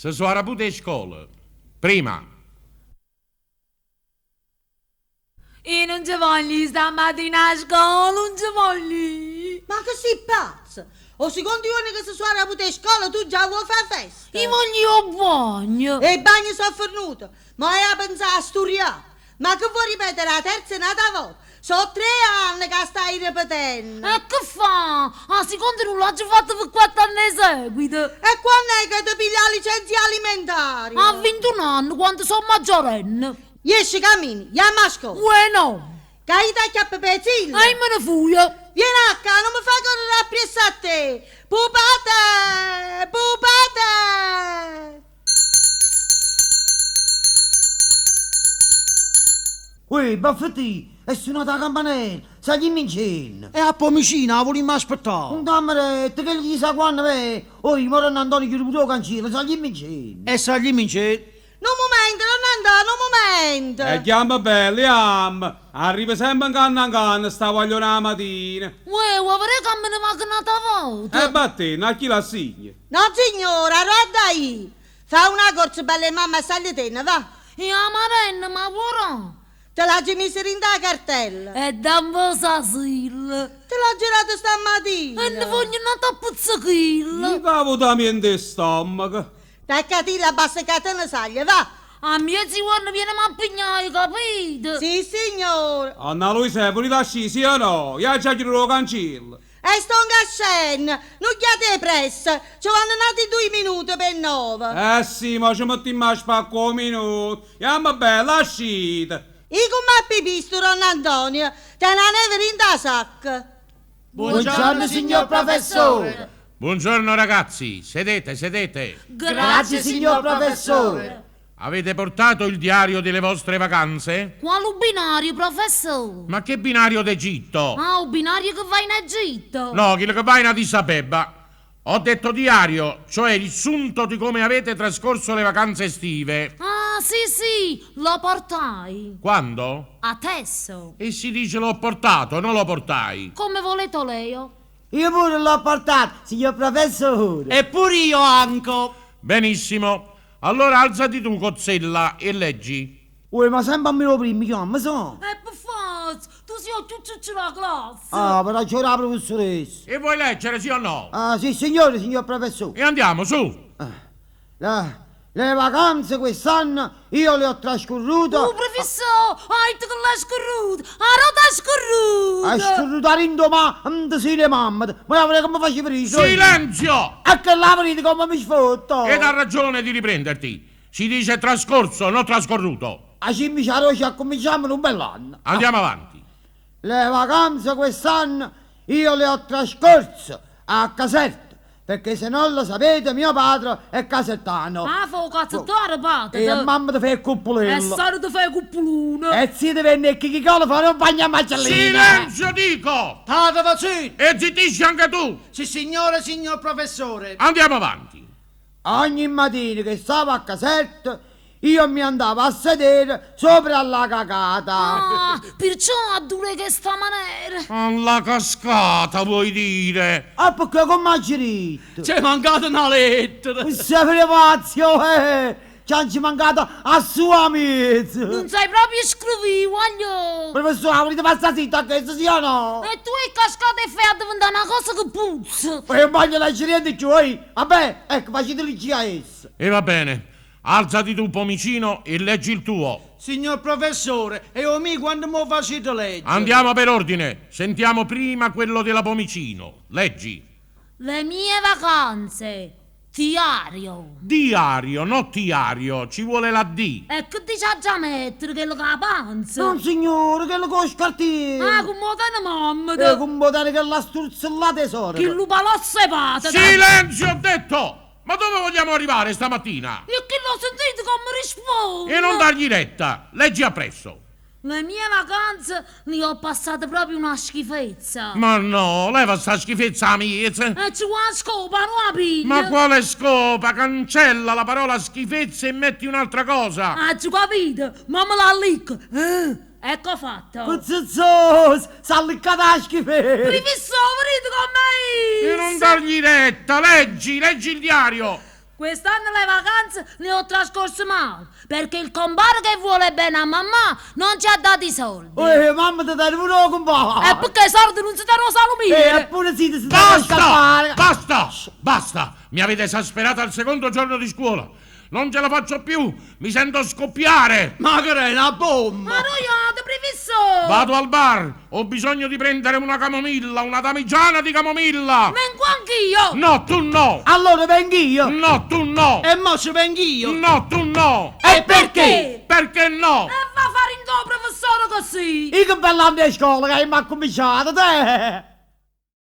Se so' arapute 'e scole. Prima. Io nun ce voglio ì stammatina a scola, nun ce voglio ì. Ma che si' pazza? O secondo juorno che se so' arapute 'e scole tu già vuò fa' festa? Io voglio ì 'o bagno. E bagno so' fernute. Mo hê 'a penzà a sturià. Ma che vuò ripetere 'a terza n'ata vota? So' tre anne che 'a stai ripetenno. E che fa? 'A seconda nun l'aggio fatta pe quatt'anne 'e seguito. E quann'è che te piglie 'a licenzia alimentaria? A vintun'anne, quando so' maggiorenne. Jesce, cammina, jamme 'a scola. Uè no! Ca io t'acchiappo p' 'e zille. E io me ne fujo. Viene 'a ccà, nun me fa correre appriesso a te. Pupate! Pupate! Uè, Baffettì, è sunata 'a campanella, saglimme 'ncielo. E a Pomicino 'a vulimmo aspettà? Nun damme retta, chella chi sa quanno vene. Oi, mo don Antonio chiude pure 'o canciello, saglimme 'ncielo. E saglimme 'ncielo. Nu mumento, don Antò, nu mumento! E ghiammo bello, jammo! Arriva sempe 'ncanna 'ncanna sta guagliona 'a matina. Uè, vuò vedè ca me ne vaco n'ata vota? E vattenne, a chi l'assigna? Nonsignore, arò adda ì? Fa una corza bella 'e mamma e saglietenne, va! E 'a marenna m' 'a vuò dà? Te l'aggio misa dint' 'a cartella. E damme 'o sasillo. Te l'aggio dato stammatina. E ne voglio n'ato a pezzuchillo. Che avutamiento 'e stommaco! Taccatilla abbasta ca te ne saglie, va! A miezijuorno vieneme a piglià, 'e capito? Sì, signore! Onna Luisè, vulite ascì, sì o no? Io aggia chiudere 'o canciello. E stongo ascenno! Nun ghiate 'e pressa, ce vonno n'ati duje minute p' 'e nnove. Eh sì, mo ce mettimmo a spacca 'o minuto. Jammo bella, ascite! I' comm' a pipì stu don Antonio tene 'a neve dint' 'a sacca. Buongiorno signor professore. Buongiorno ragazzi, sedete, sedete. Grazie signor professore. Avete portato il diario delle vostre vacanze? Qualu binario, professò? Ma che binario d'Egitto? Ah, 'o binario che va in Egitto? No, chillo che va in Addis Abeba. Ho detto diario, cioè il sunto di come avete trascorso le vacanze estive. Ah, sì, sì, lo portai. Quando? Adesso. E si dice l'ho portato, non lo portai. Come volete lei. Io pure l'ho portato, signor professore. E pure io anco. Benissimo. Allora alzati tu, Cozzella, e leggi. Uè, ma sempre a me 'o primmo chiamma, sa? E pe forza, tu si 'o cchiù ciuccio d' 'a classe. Ah, però c'ora 'a professoressa. E vuoi leggere, sì o no? Ah, sì, signore, signor professore. E andiamo, su. La, le vacanze quest'anno io le ho trascurrute. Uh, professò, ha ditto che l'ha scurruta, arò t'ha scurruta? Ha scurruta dinto ma, 'nto sino 'e mammeta. Ma io come faccio per Silenzio! E che la verità come mi sfotto? Ed ha ragione di riprenderti. Si dice trascorso, non trascorruto. A cimmici a roce accominciamo un bell'anno. Andiamo avanti. Le vacanze quest'anno io le ho trascorse a Caserta, perché se non lo sapete mio padre è casertano. Ah, fa 'o cazettaro, padre. E mamma te fa il cuppulello. E sora te fa il cuppulone. E zia te venne il chicicolo fa un bagno a macellina. Silenzio, dico! Tata va zitto! E zittisci anche tu! Sì, signore, signor professore. Andiamo avanti. Ogni mattina che stavo a Caserta io mi andavo a sedere sopra alla cacata. Ah, perciò addure 'e chesta manera. Alla cascata, vuoi dire? Ah, perché come ha diritto? C'è mancata una lettera. Sempre pazzo, eh! Ci hanno mancato a sua mezza. Nun sai proprio scrivere, guagliò. Professore, volete passare zitto a questo, sì o no? E tu hai cascato e fai diventare una cosa che puzza. E voglio leggere niente più, eh? Vabbè, ecco, facete leggere a essa. E va bene. Alzati tu, Pomicino, e leggi il tuo. Signor professore, e o mi quando mo facete leggere? Andiamo per ordine. Sentiamo prima quello della Pomicino. Leggi. Le mie vacanze. Tiario. Diario, no tiario, ci vuole la D. E che dice a già mettere quello che la panza? Non signore, quello con scartiere. Ah, con motene mamma. E con motene che la sturzellata tesoro. Che lupalosso e pata. Silenzio, ho detto! Ma dove vogliamo arrivare stamattina? E che l'ho sentito come risponde. E non dargli retta, leggi appresso. Le mie vacanze le ho passate proprio una schifezza. Ma no, leva sta schifezza a mia. E ci vuole la scopa, non la piglia. Ma quale scopa? Cancella la parola schifezza e metti un'altra cosa. Ah, ci capito? Ma me la licco. Ecco fatto. Puzzozzoso, s'ha liccata la schifezza. Professore, vedete com'è? E non dargli retta, leggi, leggi il diario. Quest'anno le vacanze vacanze le ho trascorse male, perché il compare che vuole bene a mamma non ci ha dato i soldi. Uè, mamma ti dai pure 'o compare. E perché i soldi non si danno salumiere? Eppure sì, ti si deve Basta! scappare. Basta! Basta! Mi avete esasperato al secondo giorno di scuola. Non ce la faccio più! Mi sento scoppiare! Ma che è una bomba! Ma noiate, professore! Vado al bar! Ho bisogno di prendere una camomilla, una damigiana di camomilla! Vengo anch'io! No, tu no! Allora vengo io. No, tu no! E mo ci vengo io! No, tu no! E perché? Perché no? E va a fare in do, professore, così! Io che bella a scuola che mi ha cominciato, te!